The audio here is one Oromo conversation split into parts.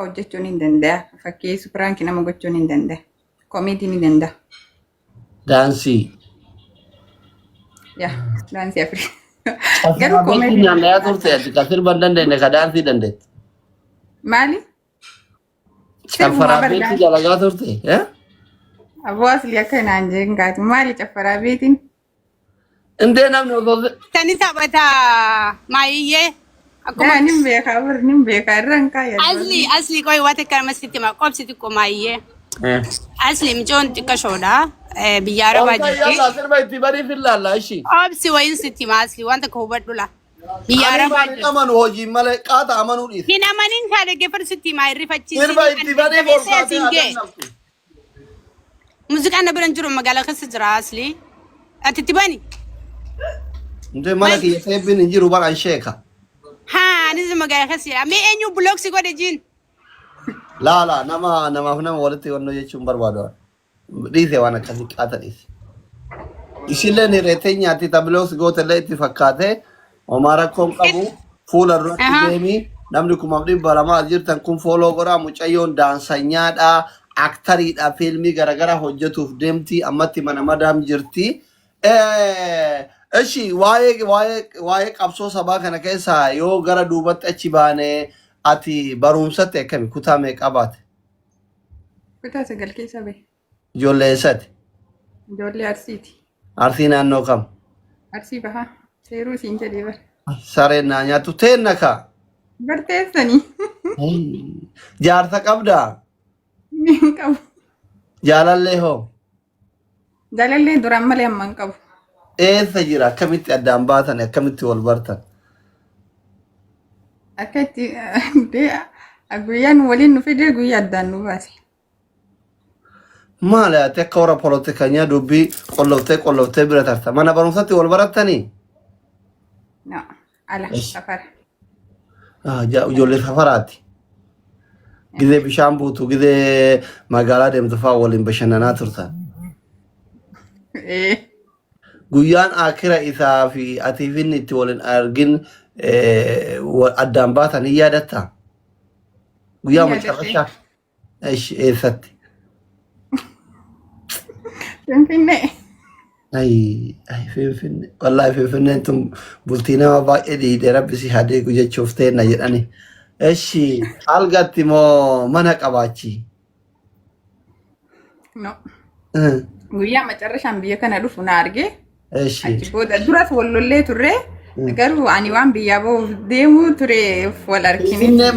Hojjechuun hin danda'a. Fakkeessu prank nama gochuun hin danda'a. Comedy ni danda'a. Daansii. Yaa daansii Afrikaa. Garuu Caffaa beektii comedy naanna'aa turte ati ka sirba hin dandeenye ka daansii dandeette. Maali? Sirbumaa Caffaraa bar beektii daansii. dalagaa turte. Eh? Aboo asli akka naan jeen gaati. Maali caffaraa beetiin? Indee namni osoo Tani taphata maayiyyee akkuma Yaa nin beekaa bar nin beekaa irra hin kaayadhu. Asli asli qoy waan takka nama sitti hima qobsi xiqqoo maayiyyee. Eh. Asli micoon xiqqashoodha biyya arabaa Ol ka'i jirti. yallaa sirba itti bariif hin laalla ishii. Obsi wayiin sitti hima asli waan takka hubadhu la. Biyya Ani arabaa maal hin jirti. amanu hojiin malee qaata amanuu dhiise. Hin amanin kaa dhaggeeffadhu sitti himaa hin rifachiisin Sirba ani itti bariif ol jajjabeessee kaatee asiin ga'e. haa dandamtu. Muuziqaan na bira hin jiru magaalaa keessa jira asli. Ati itti bani. Intee mana Bani. kiyya seebbiin hin jiru bara an sheeka. Haa anis magaalaa keessa jira. Mee eenyu block si godhe jiin? Laala nama namaaf nama walitti wannoo jechuun barbaadu. Dhiise waan akkasii qaata dhiise. Isilleen hireetee nyaatti tabiloos gootellee itti fakkaatee homaa rakkoon qabu fuula duratti deemi namni 200,000 as jirtan kun fooloo godhaa mucayyoon daansanyaadha aktariidha fiilmii garaagaraa hojjetuuf deemti ammatti mana madaam jirti. Eshi waa'ee qabsoo sabaa kana keessaa yoo gara duubatti achi baane ati barumsatti akkami kutaa meeqaa baate? Kutaa 9 keessa bahe. Ijoollee eessati? Ijoollee Arsiiti. Arsii naannoo kam? Arsii bahaa. Seeruu siin jedhee bara. Sareen naa nyaattu teenna kaa. Barteessanii. Jaarsa qabdaa? Hin qabu. Jaalallee hoo? Jaalallee duraan malee amma hin qabu. Eessa jira? Akkamitti addaan baatan? Akkamitti wal bartan? Akka itti guyyaan waliin nu fide guyyaa addaan nu baase. Maali ati akka warra polotikanyaa dubbii qolloftee qolloftee bira tarta. Mana barumsatti wal barattanii? No, ala safara. Ah, Ijoollee safaraati. Gizee bishaan buutu, gizee magaalaa deemtu fa'aa waliin bashannanaa turtan. Eh, Guyyaan akira isaa fi atiif inni itti waliin argin addaan baatan hin yaadattaa? Guyyaa Hin yaadadhe. macarrashaa. Esh eessatti? Finfinnee. Ay, ay, Finfinnee. Wallaahi Finfinneen tun bultii nama baay'ee dhiidhe rabbi si haa deegu jechuuf teenna jedhani. Eshi algatti moo mana qabaachi? No. Guyyaa macarrashaan biyya kana dhufu na arge. Eshi. Achi booda duras wal lollee turre. Garuu ani waan biyyaa bahuuf deemuu tureef wal argine. Finfinnee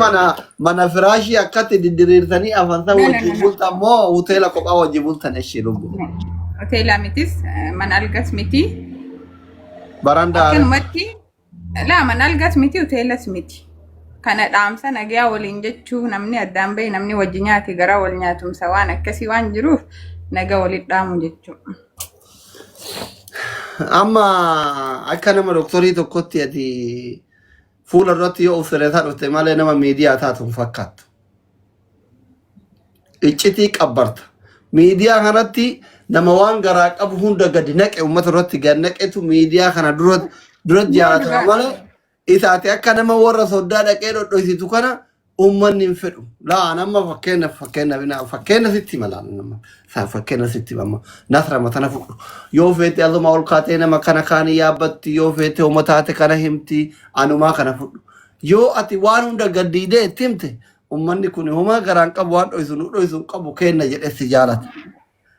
mana firaashii akkatti diddiriirtanii afansan No, no, wajjin no, no. bultan moo hoteela kophaa wajjin bultan eshi lubbu? No. Hoteelaa mitis, mana algas miti. Barandaa. Akkanumatti laa mana algas miti hoteelas miti. Kana dhaamsa nagayaa waliin jechuu namni addaan bahe namni wajji nyaate garaa wal nyaatumsa waan akkasii waan jiruuf naga walitti dhaamu jechuudha. Amma akka nama doktorii tokkotti ati fuula duratti yoo of sirreessaa dhufte malee nama miidiyaa taatu hin fakkaattu. Iccitii qabbarta. Miidiyaa kanatti nama waan garaa qabu hunda gadi naqe uummata irratti gad naqetu miidiyaa kana dura dura jaalatama malee Isa ati akka nama warra soddaa dhaqee dhodhoysitu kana uummanni hin fedhu. Laa nama fakkeenya sitti hima laa nama saa fakkeenya sitti hima amma nasra matana fudhu. Yoo feete asuma ol kaatee nama kana kaanii yaabbatti yoo feete homa taate kana himti anumaa kana fudhu. Yoo ati waan hunda gaddiidee itti himte uummanni kun homaa garaan qabu waan dhoysu nu dhoysu hin qabu kenna jedhee si jaalata.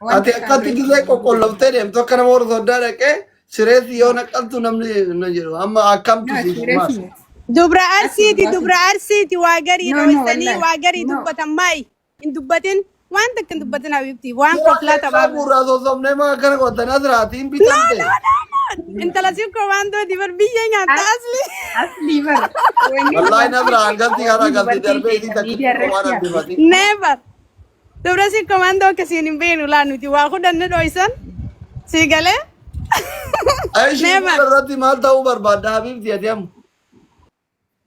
Wanti Ati isaan akkatti beeku. gisee qoqqolloftee deemtu akka nama warra soddaa dhaqee sireessi yoo naqaltu namni na jedhu amma akkamtu No, siif serious maal? miti. Dubra Asli arsiiti dhugaa dubra arsiiti waa garii No, no, dhoysanii wallahi. waa garii No. dubbatan maayi hin dubbatin waan takka hin dubbatin habibti waan Sira koflaa keessaa taphaa. buurraa sossobnee maa akkana qotan asiraatiin No, bitamte. no, no, no. Intala sikkoo waan tooti bar biyya nyaatta asli. Asli bara. Wanni Wallaahi dubartii nasraa hangalti kana wanni galti dubartiin darbee isii keessa takkitti miidiyaa waan irratti hambifati. Never. Dubra sikkoo waan akkasiin hin beeknu laa nuti waa kudhan nu dhoysan. Sii galee? Aishii Never. fuula irratti maal ta'uu barbaadda habiibti ati amma?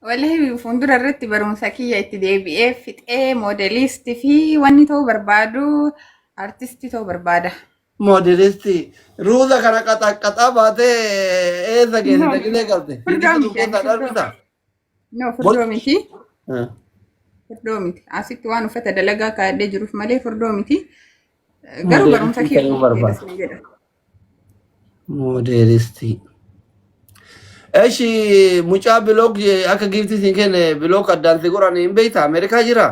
Wallahi fuuldura irratti barumsa kiyya itti deebi'ee fixee moodeliistii fi wanni ta'uu barbaadu artistii ta'uu barbaada. Moodeliistii ruuza kana qaxaqqaxaa baatee eessa geessite No. qilee galte? Furdoo Riqicha miti keessaa ani furdoo. darbita? No, furdoo miti. Furdoo miti. Asitti waan uffata dalagaa kaa'adhee jiruuf malee furdoo miti. Garuu barumsa Moodeelistii kiyya ta'uu furdeedha barbaada. sin jedha. Moodeelistii. Eshi mucaa block akka giiftii siin kenne block addaan si godhan hin beektaa? Ameerikaa jiraa?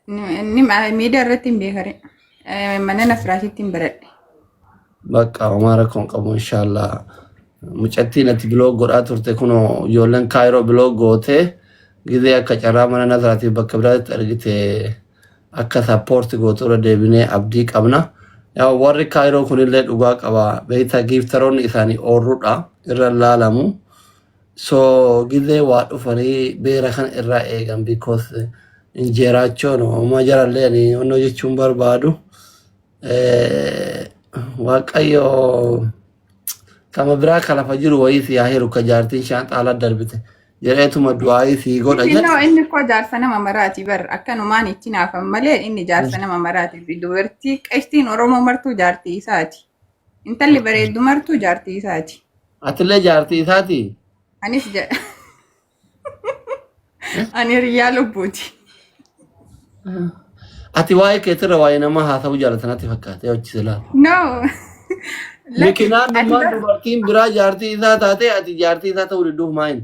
Inni miidiyaa irratti hin beekare. Mana Nasraatitti hin baradhe. Bakka homaa rakkoo hin qabu inshaallah. Mucattiin ati block godhaa turte kunoo ijoolleen Kaayiroo block gootee gizee akka carraa mana Nasraatiif bakka biraatti argite akka support gootu irra deebinee abdii qabna. Yaa warri Kaayiroo kunillee dhugaa qaba. Beektaa giiftaroonni isaanii oorruudha irra laalamu. So gizee waa dhufanii beera kana irraa eegan because injeeraachoo no homaa jarallee ani onnoo jechuun barbaadu. Waaqayyo kama biraa ka lafa jiru wayii si haa hiru ka jaartiin shaanxaa ala darbite jedheetuma du'aayii sii godha Inni jedhe. inni koo jaarsa nama maraati bar akkanumaan itti naafan malee inni jaarsa nama maraati. Dubartii qashtiin Oromoo martuu jaartii isaati. Intalli bareeddu martuu jaartii isaati. Atillee jaartii isaati? Anis jedha. Ani hiriyaa lubbuuti. Ati waa'ee keetirra waa'ee namaa haasa'uu jaalata natti fakkaate hojii silaa. No. Lakki Mikinaan ati dhummaan bar dubartiin biraa jaartii isaa taate ati jaartii isaa ta'uu didduuf maayin?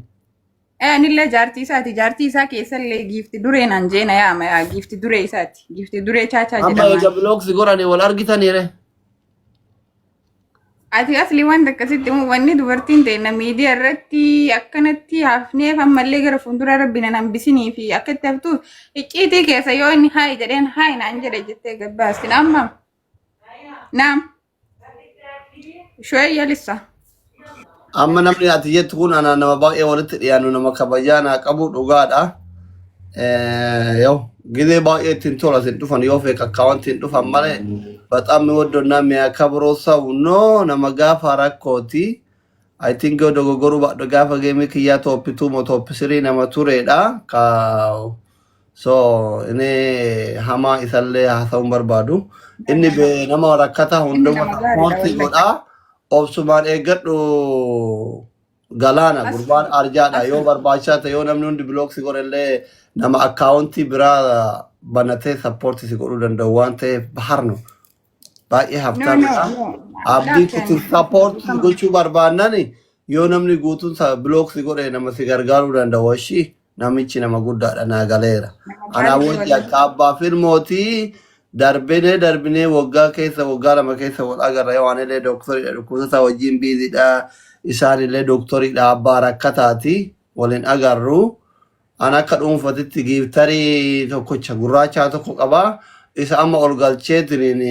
Anillee jaartii isaati. Jaartii isaa keessallee giifti duree naan jeena yaama yaa giifti duree isaati. Giifti duree chaachaa Amma jedhamaan. eega bilooksi godhanii wal argitaniire. Ati asli wanta akkasitti himu wanni dubartiin ta'e miidiyaa irratti akkanatti hafneef ammallee gara fuuldura rabbi nan hambisinii fi akkatti haftuuf icciitii keessa yoo inni haayi jedheen haayi naan jedhe jettee gabbaasti. Naam naam shooyee yalissa. Amma namni ati jettu kun anaa nama baay'ee walitti dhiyaannu nama kabajaa naa qabu dhugaadha. Yoo gizee baay'ee ittiin tola isin dhufan yoo feek akkaawwantiin dhufan malee በጣም የሚወደውና የሚያከብረው ሰው no nama gaafa rakkooti. I think yoo dogoggoruu baadhu gaafa geemii kiyyaa top 2 moo top 3 nama turedha. Ka so inni hamaa isallee haasa'uun barbaadu. Inni nama rakkataa Inni hunduma nama gaariidha support wallahi. godha. Obsumaan eeggadhu galaana gurbaan arjaadha yoo Asli barbaachisaa ta'e yoo namni hundi block si godhellee nama akkaawuntii biraa banatee support si godhuu danda'u waan ta'eef baharnu baay'ee No no haftaamidha. no. Abdii Laafeen kutu support beekama. gochuu barbaannani yoo namni guutuun block si godhe nama si gargaaruu danda'u ishii namichi nama guddaadha naa galeera. Nama Anaa gaarii wajji wallahi. akka abbaa filmootii darbinee darbinee waggaa keessa waggaa 2 keessa wal agarra yoo anillee dooktoriidha dhukkubsataa wajjin biiziidha isaanillee dooktoriidha abbaa rakkataati waliin agarru. An akka dhuunfatitti giiftarii tokkocha gurraachaa tokko qaba. Isa amma ol galcheetiin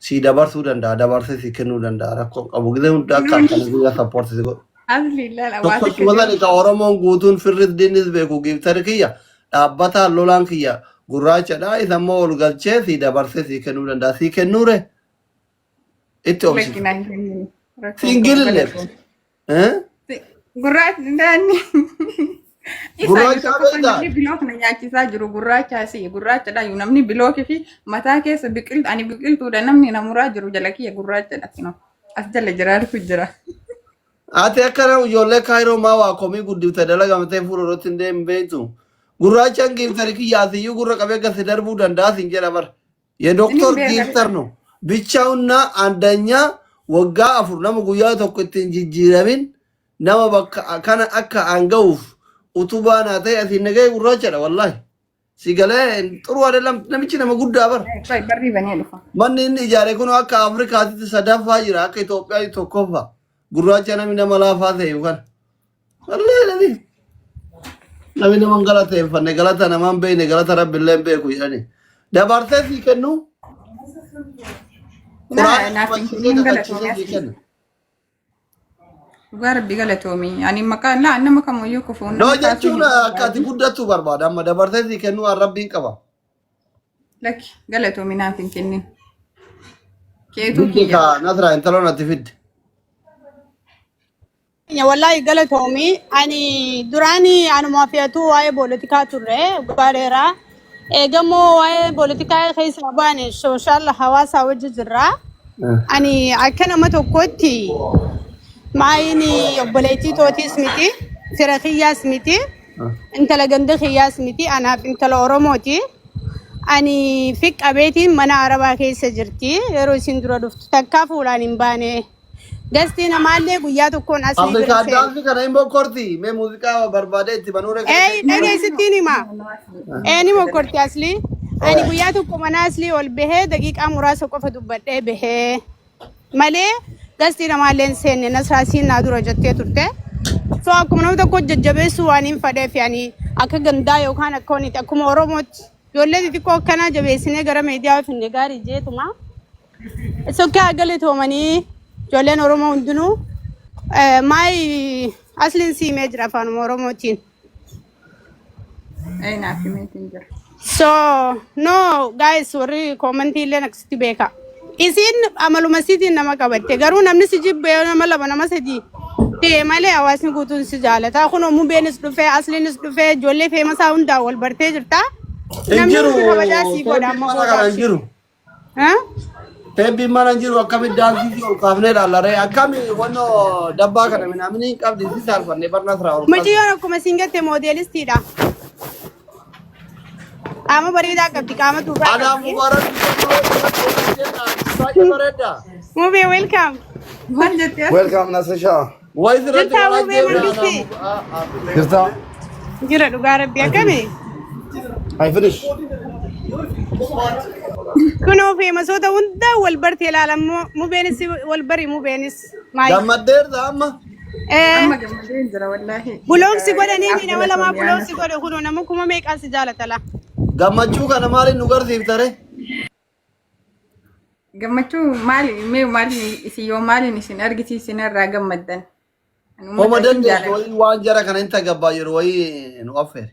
si dabarsuu danda'a dabarsee si kennuu danda'a rakkoo hin qabu. Gizee hunda akka halkanii guyyaa support si godhu. Asli ilaala waa takka Tokkochuma jiru. sani ka Oromoon guutuun firris diinnis beeku giiftari kiyya dhaabbataan lolaan kiyya gurraachadha. Isa immoo ol galchee si dabarsee si kennuu danda'a. Si kennuure itti Lakki obsisa. naan kennini. Rakkoon qabu Siingilillee. galatoon. Eh? Gurraachi daanni. Isa inni Gurraacha tokkoffaa beektaa? namni block na nyaachisaa jiru gurraacha si gurraachadha iyyuu namni block fi mataa keessa biqiltu ani biqiltuudha namni na muraa jiru jala kiyya gurraachadha kino as jala jiraatu jira. Ati akkana ijoollee Kaayiroo maa waa komii guddifte dalagamtee fuula irratti hin deemin beektu. Gurraachaan giiftari kiyya asiyyuu gurra qabee gasi darbuu danda'a siin jedha bara. Inni የዶክተር beeka. gifter ነው ብቻውና አንደኛ waggaa 4 nama guyyaa tokko ittiin jijjiiramin nama bakka kana akka aanga'uuf utubaa naa ta'e asiin nagahee gurraachadha wallaahi si galee xuruu አይደለም namichi nama guddaa bara Qoy barrii banee dhufa. manni inni ijaare kun akka Afrikaatitti sadaffaa jira akka Itoophiyaatti tokkoffaa gurraacha namni nama laafaa ta'e kana wallaahi namni namni nama hin galateeffanne galata namaa hin beekne galata rabbi illee hin beeku jedhani dabarsee sii kennu Na quraana naaf hin kabachiisee kennin kakachiisee galatoomii sii asli. kenna. Dhugaa rabbi galatoomii. Ani maqaan laa nama kamuyyuu kufuun No nama kaasuu jechuun hin akka ati barbaadu. guddattu barbaada amma dabarsee sii kennuu waan rabbiin qaba. Lakki galatoomii naaf hin kennin. Keetuu Didde kiyya. ka Nasraa intaloon ati fidde. Wallahi galatoomi ani duraani anuma fe'atu waa'ee poolitikaa turre waggaa dheeraa. Eegamoo waa'ee poolitikaa keessa baane social hawaasaa wajji jirra. Ani akka nama tokkotti maayini obboleettii tootiis miti. Fira kiyyaas miti. Intala ganda kiyyaas miti. Anaaf intala Oromooti. Ani fi qabeetiin mana Arabaa keessa jirti. Yeroo isin dura dhuftu takkaa fuulaan hin baane. Gastii namaallee guyyaa tokkoon aslii bira Afrikaa seene. daansii kana hin bokkorti. Mee muuziqaa barbaadee itti banuu Ee reefu. dhageessittiin hima. Ee ni mokkorti aslii. Ani guyyaa tokko mana aslii ol bahee daqiiqaa muraasa qofa dubbadhee bahee malee gastii namaallee hin seenne nasraa siin naa dura jettee turte. So akkuma nama tokko jajjabeessuu waan hin fedheef ani akka gandaa yookaan akka wanitti akkuma Oromootti ijoollee xixiqqoo akkanaa jabeessinee gara miidiyaa finne gaarii jeetuma. It's okay galatoomanii ijoolleen Oromoo hundinuu maayi asliin siimee jira afaanuma Oromootiin. Ee naaf himeetiin jira. So no guys warri koomantii illee akkasitti beeka. Isiin amaluma isiitiin nama qabatte garuu namni si jibbee nama lama nama sadii ta'e malee hawaasni guutuun si jaalata. Kun mubeenis dhufee asliinis dhufee ijoollee feemasaa hundaa wal bartee jirta. Hin Namni jiru. hundi kabajaa sii godha Teebbiin amma mana kana hin booda. jiru. Teebbiin mana hin jiru akkamitti daansii si ol kaafnee ilaallaree akkami wannoo dabbaa kana minaamini hin qabdi si saalfannee barna siraa ol kaafne. Mucayyoon akkuma siin jette moodeelistiidha. Qaama bareedaa qabdi, qaama duubaa Anaa qabdi. Mubaarak baay'ee bareeda. Mubee welcome. Maal jettee as? Welcome Nasrisha. Wayi sirratti Jirtaa wal Mubee ajjeefne anaa Mangisti? Jirta? Jira dhugaa rabbi akkami? I finish. Kunoo feemasoota hunda wal barte ilaalammoo mubeenis wal bari mubeenis maali? Gammaddeerta amma. Eh, Amma gammadee jira wallaahi. Buloogsi godhanii Naaf nama lamaa galatoomii buloogsi godhe kunoo nama kuma meeqaan si jaalata laa. Gammachuu kana maaliin nu garsiifta ree? Gammachuu maali mee maaliin isin yoo maaliin isin argisiisin irraa gammaddan? Ani Homa uummata isin dandeessu jaaladha. wayii waan jara kana hin tagabbaa jiru wayii nu affeere.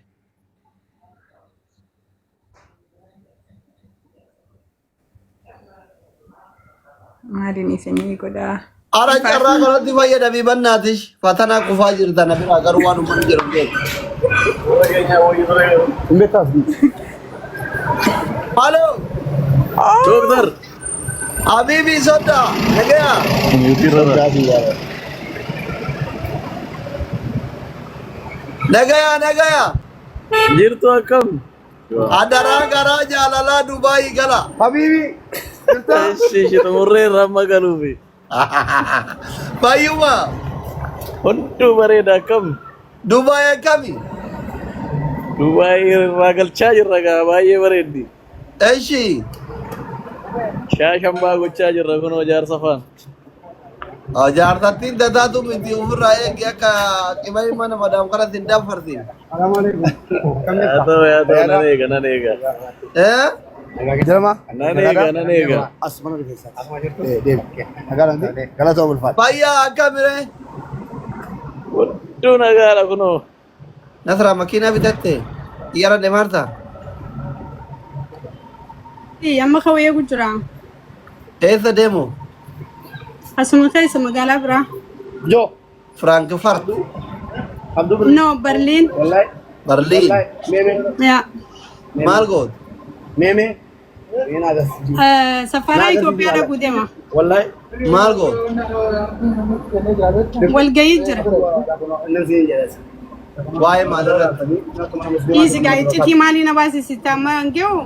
Maaliin isinii godhaa? Ara carraa kanatti fayyadamii bannaatish fatanaa kufaa jirta na biraa garuu waan uummanni jedhu hin beeku. Hin beektaas. Halo Doktar. Habibi sodda nagaya. Nagaya nagaya. Jirtu akkam? Adaraa garaa jaalalaa Dubaayii gala. Habibi. Jirta? Ishi ishi xumurree irra amma galuufi. Fayyuma Hunduu bareeda akkam? Dubaay akkami? Dubaay irraa galchaa jirra gaa baay'ee bareeddi. Eshi Shaashambaa gochaa jirra kunoo jaarsa faan. Jaartattiin tataatu miti ofirraa eegi akka qiba'ii mana madaam kanatti hin danfartiin. Assalamu alaikum. Kam Haa jirta? ta'u haa ta'u nan Fayyaadha? eega nan eega. Eh? Jirma? Nan eega nan eega. As mana rifeensaati. Deemi. Nagaa Galatoo ulfaadha. Fayyaa akkamiree? Hunduu nagaadha kunoo. Nasraa makiinaa bitatte xiyyaara deemaarta? Amma kawee eegu jira. Eessa deemu? Asuma keessa magaalaa biraa. Jo. Firaankifaart, Abduu Birri. No, Berliin. Wallahi. Berliin. Wallahi. Meeme. Yaa. Maal gootu? Meeme. Mee naa agarsiisi. Safaraa Itoophiyaa dhaquu deema. Wallahi. Maal gootu? Walgahii jira. Nan siin jedhas. Waa'ee maalirratti? Dhiisi gaa iccitii maalii na baasisitta amma hin gahu.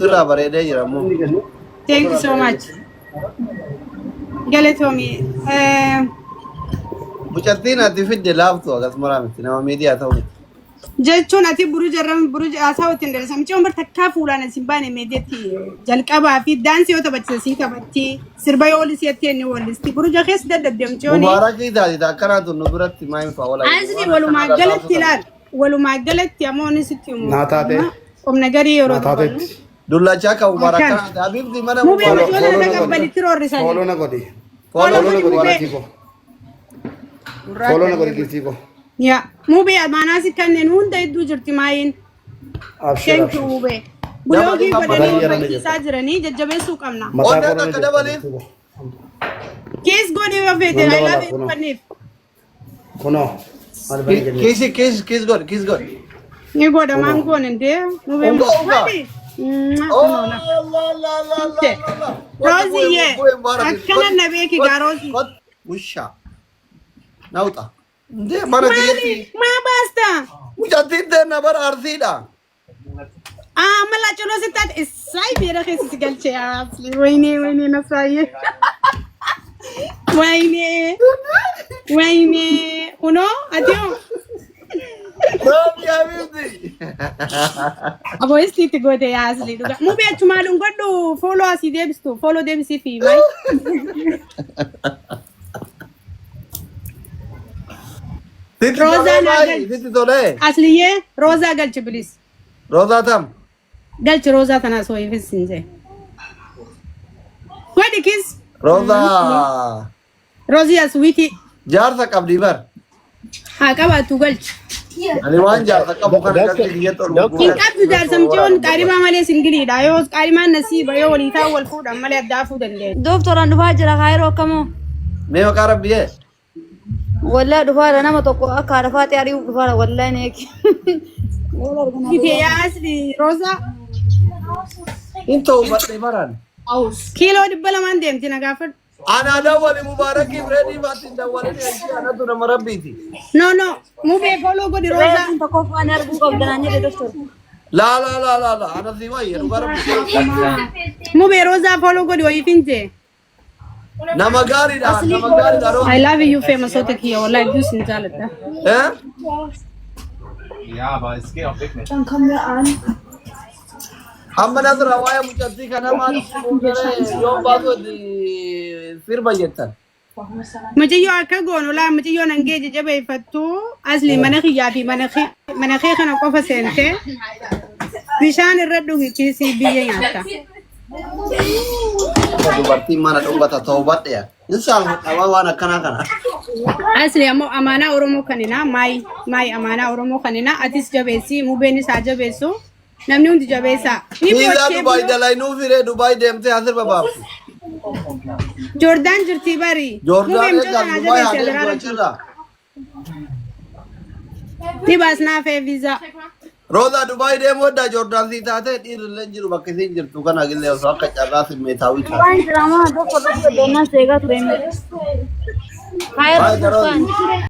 Irraa bareedee jira immoo. Thank you so much. Galatoomi. Mucattiin ati fidde laaftu akkas maraa miti nama miidiyaa ta'u miti. Jechuun ati buruja irra buruja haasaa ittiin dheeressa. Mucaan bar takkaa fuulaan as hin baane meedeetti jalqabaa fi daansii yoo taphachise sii taphatti sirba yoo wallisee inni wallisti. Buruja keessa dadhabde mucaan. Mubaarakii taate akkanaa tun nu biratti maa hin faa walaa. Asli walumaa galatti ilaal. Walumaa galatti ammoo inni sitti himu. Naa taate. Qomna garii yeroo Naa dubbannu. taateetti. Dullachaa kan mubaarak Akkan. kana Habibti mana Mubee mubaarak. mucoota na taqabbalitti roorrisanii. Fooloo na godhi. Fooloo Fooloo na godhi Mubee. giiftii koo. Fooloo na godhi giiftii koo. Yaa mubee amaanaa si kanneen hunda hedduu jirti maayiin. Abshir Thank you abshir. mubee. Buloogii Nama godhanii dhibba barsiisaa jiranii jajjabeessuu qabna. Mataa Onnee kooloo na takka jirti dabaliif. giiftii koo. Kiis godhii yoo feete Nan I love dabalaaf you kunoo. fanniif. Kunoo. Maal bani jennee. Kiisi kiisi kiis godhi kiis godhi. Ni godha maan goone indee mubee. Unga unga. Maali? Oh Kunoo la. la la la la la la. Rooziyyee akkana na beeki gaa Roozii. Wusha. Nauta. Ndee mana Maali? kiyyatti Maa baasta? mucattiin teenna bara Arsiidha. Ah, mala culoo si taate issaay miira keessa si galchee asli. Waynee waynee nasraayyee. Waynee waynee kunoo ati hoo? Roobi habiibti. Aboo istiitti goote yaa asli dhugaa. Mubee achumaa dhungadhu fooloo asii deebistu fooloo deebisii fi maay. Sitti Roozaa tolee naa maayi galchi. sitti tolee. Asliyyee roozaa galchi bilis. Roozaa tam. Galchi roozaa tanaa soo ifis hin jee. Godhi kis. Roozaa Roozii as wiitii. jaarsa qabdi bar. Haa qabaattu galchi. Ani waan jaarsa qabu kana Doctor, galchi kiyyatti ol Hin gurguree. qabdu jaarsamtiin qaarimaa malee singiliidha. Yoo qaarimaan nasiiba yoo walii ta'an wal fuudhan malee adda hafuu dandeenya. Dooktoraan dhufaa jira kaayiroo akkamoo? Mee maqaa rabbiyyee. Wallahi dhufaadha nama tokko akka haadha faaxee ari'uuf dhufaadha wallahi neeki. Wal argina. Fite yaa asli roozaa Hin ta'u badhee baraan. kiiloo 200 deemti na gaafadhu. Anaa dawwali mubaarakii fireedii baatti hin dawwalin ishee anatu nama rabbiiti. No no mubee follow godhi roozaa. Reefuun tokkoffaan arguu qabda naan jedhe doktor. Laa laa laa laa laa ana si wayya dhugaa rabbi. Mubee roozaa follow godhi wayiif hin jee. Nama gaariidha Aslii nama gaariidha I roozi. love you famousota kiyya wallahi hedduu sin jaaladha. Eh? Ja, aber es geht auch wirklich. Amma nasra waa'ee mucattii kana maal yoon baatu sirba jettan. Mucayyoo akka goonu laa mucayyoo nan geeje jabeeffattu asli mana kiyyaa fi mana kee mana kee kana qofa seentee bishaan irra dhugi kiisii biyya nyaatta. Akka dubartiin mana dhungata toobadhe. Hin saalfadha waan akkanaa kana. Asli ammoo amaanaa Oromoo kaninaa maayi maayi amaanaa Oromoo kaninaa atis jabeessi mubeenis haa jabeessu namni hundi jabeessaa. Ni Viizaa boochee Dubaay buloo dalaynuu firee Dubaay deemtee haa sirba baaftu. Joordaan jirtii bari. Joordaan Mubee mucaa eegaaf tanaa Dubaay haa jabeessi deemtu adaraa rabbii. achirraa. Ni baasnaa fee viizaa. Roozaa Dubaay deemuu addaa Joordaan sii taatee dhiirri illee hin jiru bakka isiin jirtu kana illee osoo akka carraa simmeetaawii taate. Waan diraamaa doktor doktor deemnaan seegaa ture. Kaayiroo Baay'ee tokkoffaan. garoon.